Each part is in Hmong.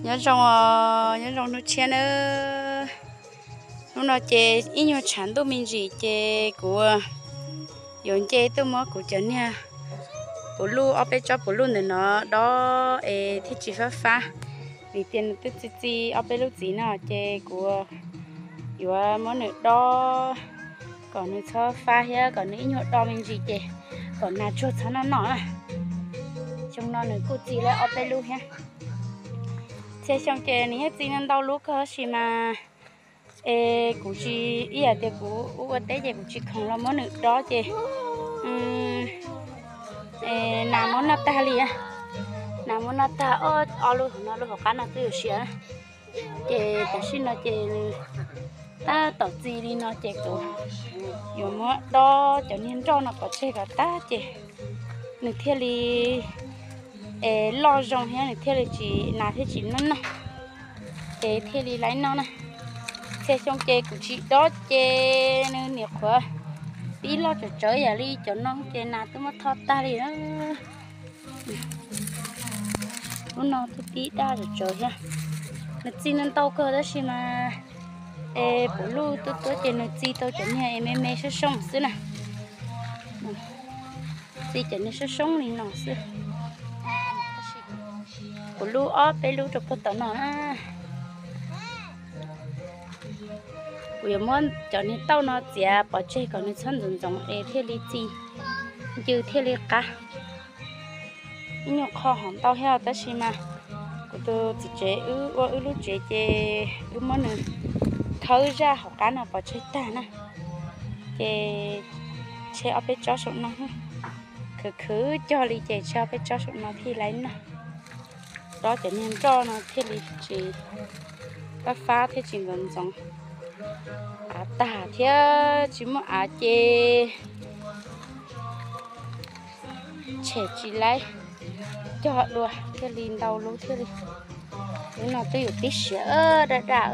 Nyob zoo, nyob zoo hnub tshiab nawb. Hnub no ces ib nyuag tshav ntuj me ntsis ces kuv yuav nce tuaj muab kuv cov niag puv luj, ob peb tsob puv luj ntawm no dob es thiaj tsis fab fab. Vim tias nws twb txi txiv ob peb lub txiv no ces kuv yuav muab nws dob kom nws txhob fab thiab kom nws ib nyuag do me ntsis ces kom nas tsuag txhob noj noj na. Xyoo no nws kuj txi lawm ob peb lub thiab. Txhia xyoo ces nws yeej txi ntau lub kawg tab sis mas es kuv tsis, ib yam tias kuv ua ua teb ces kuv tsis khoom los muab nws dob ces nas muab noj tag li. Nas muab noj tag ob lub hauv no, lub hauv qab no twb yuav siav. Ces tam sim no ces tab tom txi li no ces kuv yuav muab dob cov niag nroj no pov tseg kom tag ces nws thiaj li es loj zoo thiab nws thiaj li tsis, nas thiaj tsis noj noj, ces thiaj li laib noj na. Txhia xyoo ces kuv tsis dob ces nws nyuam qhuav pib loj tsawv tsawv yam li cov no ces nas twb muab tho tag li na. Lub no twb pib daj tsawv tsawv thiab. Nws txi ntau ntau kawg tab sis mas es puv luj tuab tuab ces nws txi tau cov niag es me me soob soob xwb na. Txi cov niag soob soob li no xwb. Puv luj ob peb lub rau puag tom no na. Kuv yuav muab cov niag tauj no txiav pov tseg kom nws txhob ntxoov ntxoov es thiaj li txi ncw thiaj li qab. Ib nyuag qho hauv ntau thiab tab sis mas kuv tus txiv tsev wb ua wb lub tsev ces wb muab nws khawb zaj hauv qab no pov tseg tag na. Ces tseg ob peb tsob saum no, khwv khwv cog li ces tseg ob peb tsob saum no thiaj li noj. Dob cov niag nroj no thiaj li tsis fab fab thiab tsis ntxoov ntxoov. Av tag thiab tsis muaj av ces tshem tsis laib cog dua thiaj li ntau lub thiaj li. Lub no twb yuav pib siav daj daj.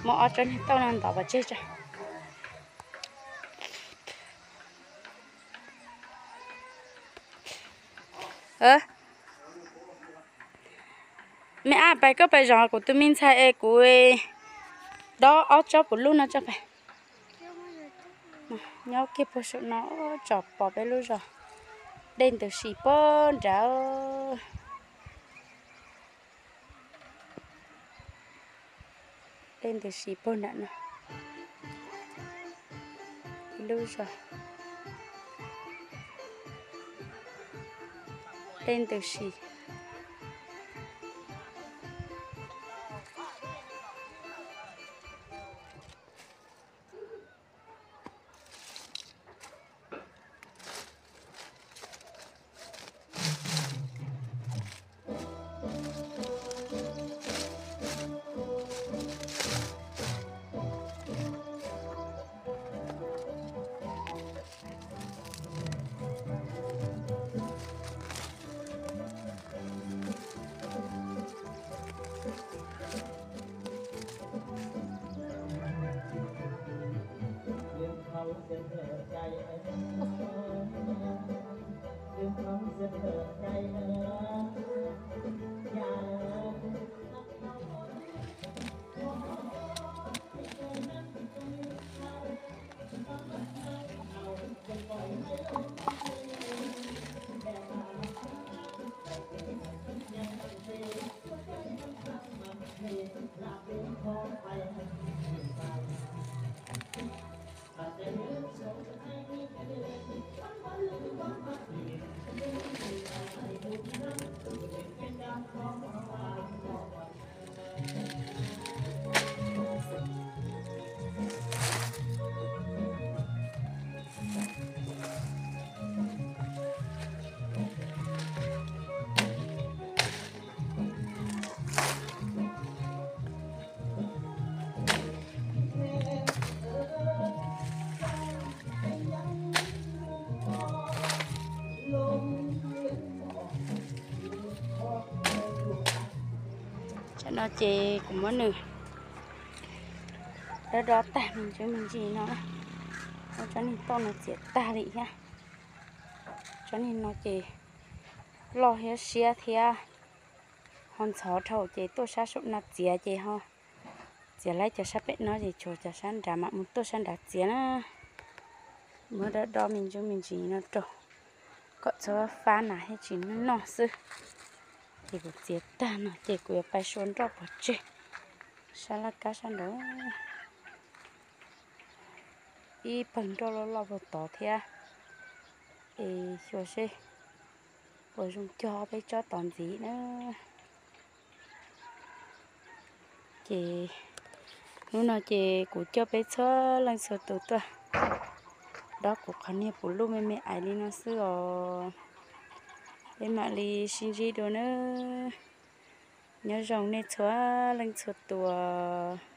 Muab ob tsob niag tauj no ntov pov tseg tso. Me ab, pais koj pais zov kuv tus me ntxhais es kuv dob ob tsob puv luj no tso pais. Nyob kiag puag saum no tsom pom peb lub zos. Dej ntws si puag nrad. Dej ntws si puag nram no. Ib lub zos. Dej ntws si. Tsam no ces kuv muab nws dob dob tag me ntsis me ntsis no, muab tsob niag tauj no txiav tag li thiab. Tsob niag no ces loj thiab siab thiab, ho ntxhov dhau ces tuaj sab saum no txiav ces ho txiav laib cov sab pem no ces tshuav cov sab nrad mam mus tuaj sab nrad txiav na. Muab do do me ntsis me ntsis no rau kom txhob fab nas thiab tsis noj xwb. Ces kuv txiav tag no ces kuv yuav pais sua nroj pov tseg sab laj kab sab nraud. Ib pawg nroj loj loj puag tod thiab, es xyuas seb puas zoo cog peb tsob tod ntxiv na. Ces hnub no ces kuv coj peb txhua leej txhua tus tuaj dob kuv qhov niag puv luj me me ais li no xwb os. Peb mam li sib ntsib dua nawb. Nyob zoo nej txhua leej txhua tus.